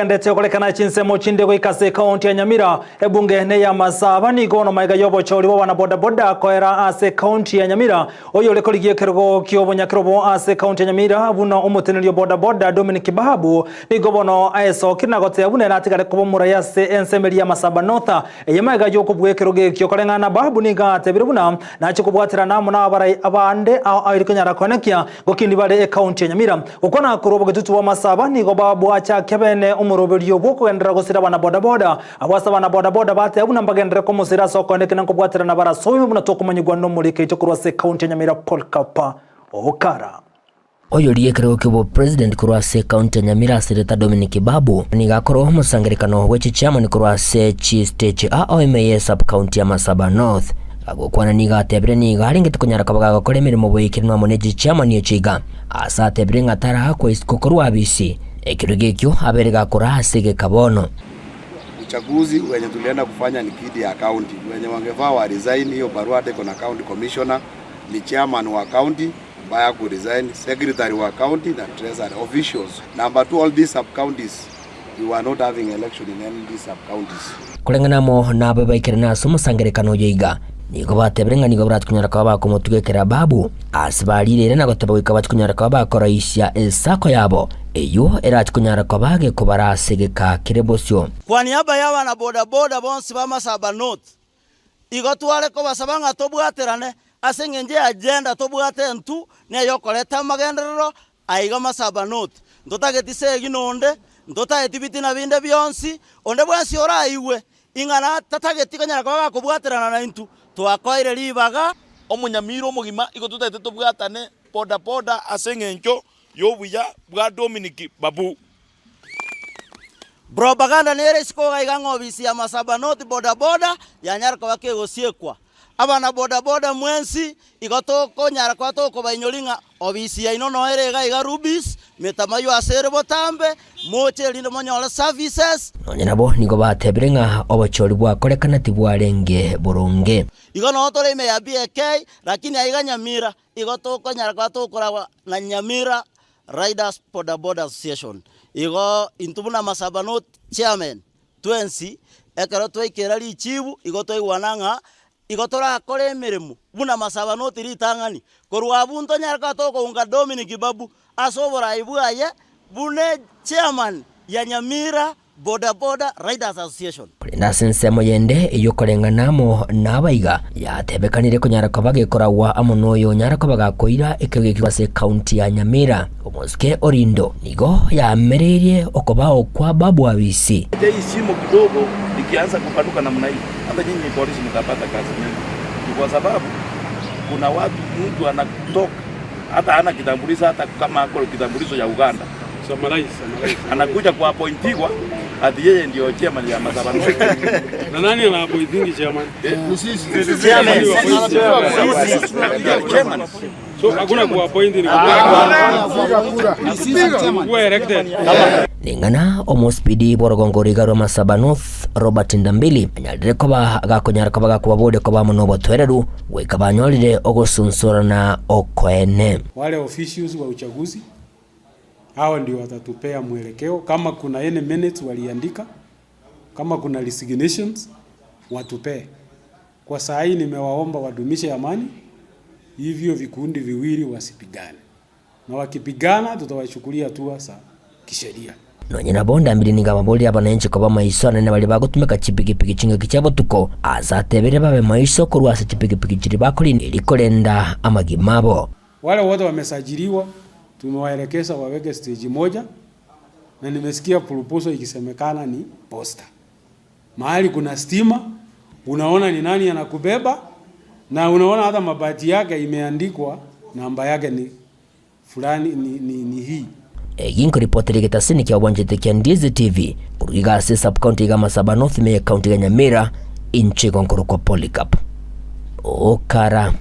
Endete okorekana chinsemo chinde goika ase ekaunti ya Nyamira, ebunge ney'amasaba nigo bono magega y'obochori bw'abana bodaboda koera ase ekaunti ya Nyamira. Oyore korigia ekerogo ki'obonyakerobo ase ekaunti ya Nyamira buna omoteneneri o bodaboda Dominic Babu nigo bono aesokire na goteba buna ere atigare koba omorai ase ensemo eria y'amasaba North. Eye magega y'okobua ekerogo ekio koreng'ana na Babu nigo atebire buna nache kobwaterana amo nabarai abande ao airi konyara koenekia Gokindi bare ekaunti ya Nyamira. Gokwana korwa obogetutu bw'amasaba nigo babwachakia bene omoroberio bw'okogenderera gosira abana bodaboda. Abwo ase abana bodaboda bateba buna mbagenderere komosira ase okoendekina na nkobwaterana barasoime buna tokomanyigwa nomoriko oito korwa ase ekaunti ya Nyamira Paul Kapa Okara. Oyoria ekerogo ki'obopresident korwa ase ekaunti ya Nyamira ase erieta Dominic Babu nigo akora omosangererekano bwe chichairman korwa ase chisteji ao ime ye sub-county ya Masaba North. Agokwana nigo atebire nigo arengete konyara koba gagokora emeremo boikeranu amo ne chichairman echi iga, ase atebire ng'a taraakwa isiko korwa abisi. Ekerogo ekio abeire gakora ase egeka bono. Uchaguzi wenye tulienda kufanya ni kidi ya county, wenye wangefaa wa resign hiyo barua hata iko na county commissioner ni chairman wa county ambaye haku resign, secretary wa county na treasury officials. Number two, all these sub counties we were not having election in any of these sub counties. Koreng'ana amo nababe baikerane ase omosangererekano oyo iga, nigo batebire ng'a nigo barachie konyora koba bakomotugekera Babu ase barire ere na goteba goika bachie konyora koba bakoroisia esako yabo, eyio erachie konyara koba gekobara ase egeka kere bosio. Kwa niaba y'abana bodaboda bonsi ba Masaba North, igo tware kobasaba ng'a tobwaterane ase engencho ya agenda tobwate intwe neyokoreta amagenderero Aiga Masaba North, ntotageti segi nonde, ntotageti bitina binde bionsi, onde bwensi oraigwe ing'ana tatageti konyara koba gakobwaterana naintwe, twakoeire ribaga. Omonyamira omogima igo totagete tobwatane boda boda ase eng'encho y'obuya bwa Dominic Babu. Propaganda nere isiko iga iga ng'a obisi ya Masaba North boda boda yanyare koba kegosiekwa. Abana boda boda mwensi igo tokonyara koba tokobainyori ng'a obisi yaino noyo ere iga iga Rubis, metamayo ase ere botambe, moche erinde monyore services. Nonya nabo nigo batebire ng'a obochori bwakorekana tibwarenge boronge. Igo noo tore ime ya BAK, lakini aiga Nyamira igo tokonyara koba tokoragwa na Nyamira Riders Boda Boda Association. Igo intwe buna Masaba North Chairman Twensi ekero twaikera richibu igo twaigwana ng'a igo torakore emeremo buna masabanoti ritang'ani. Korwa abwo ntonyare koba tokounga Dominic Babu ase oborai bwaye buna chairman ya Nyamira Boda Boda Riders Association. Korende ase ensemo yende ey'okoreng'ana amo nabaiga, yatebekanire konyara koba gekoragwa amo noyo onyare koba gakoira ekerogo ekio ase ekaunti ya Nyamira. Omosike Orindo nigo yaamereirie okobao kwa Babu Abisi. Hii shimo kidogo ikianza kupanuka namna hii, hata nyinyi polisi mtapata kazi mingi, ni kwa sababu kuna watu, mtu anatoka hata hana kitambulisho, hata kama ako kitambulisho ya Uganda anakuja kuapointiwa ati yeye ndio chairman ya Masaba North. Na nani anaappointingi chairman? Chairman. Chairman. So hakuna kuappoint ni kuwa elected. Ning'ana omosipidi bw'orogongo rw'iga rwa Masaba North Robert Ndambili anyarire koba gakonyara koba gakobaboria koba amo nobotoereru goika banyorire ogosunsurana okoene. Wale officials wa uchaguzi hao ndio watatupea mwelekeo, kama kuna any minutes waliandika, kama kuna resignations watupee. Kwa saa hii nimewaomba wadumishe amani, hivyo vikundi viwili wasipigane, na wakipigana tutawachukulia hatua za kisheria. Nonya nabo Ndambiri nigo ababoria abananchi koba maiso anene baria bagotumeka chipigipigi chingaki chia botuko, ase atebire babe maiso korwa ase chipigipigi chiria bakorina erio korenda amagima abo. Wale wote wamesajiliwa tumewaelekeza waweke stage moja, na nimesikia proposal ikisemekana ni posta. Mahali kuna stima, unaona ni nani anakubeba na unaona hata mabati yake imeandikwa namba yake ni fulani ni, ni, ni hii. Egi nkoripotera egetasini kia obwanchete kia Ndizi TV korwa iga ase sub-county iga Masaba North ime ye county ya Nyamira, inche igo nkorokwa Polycarp Okara.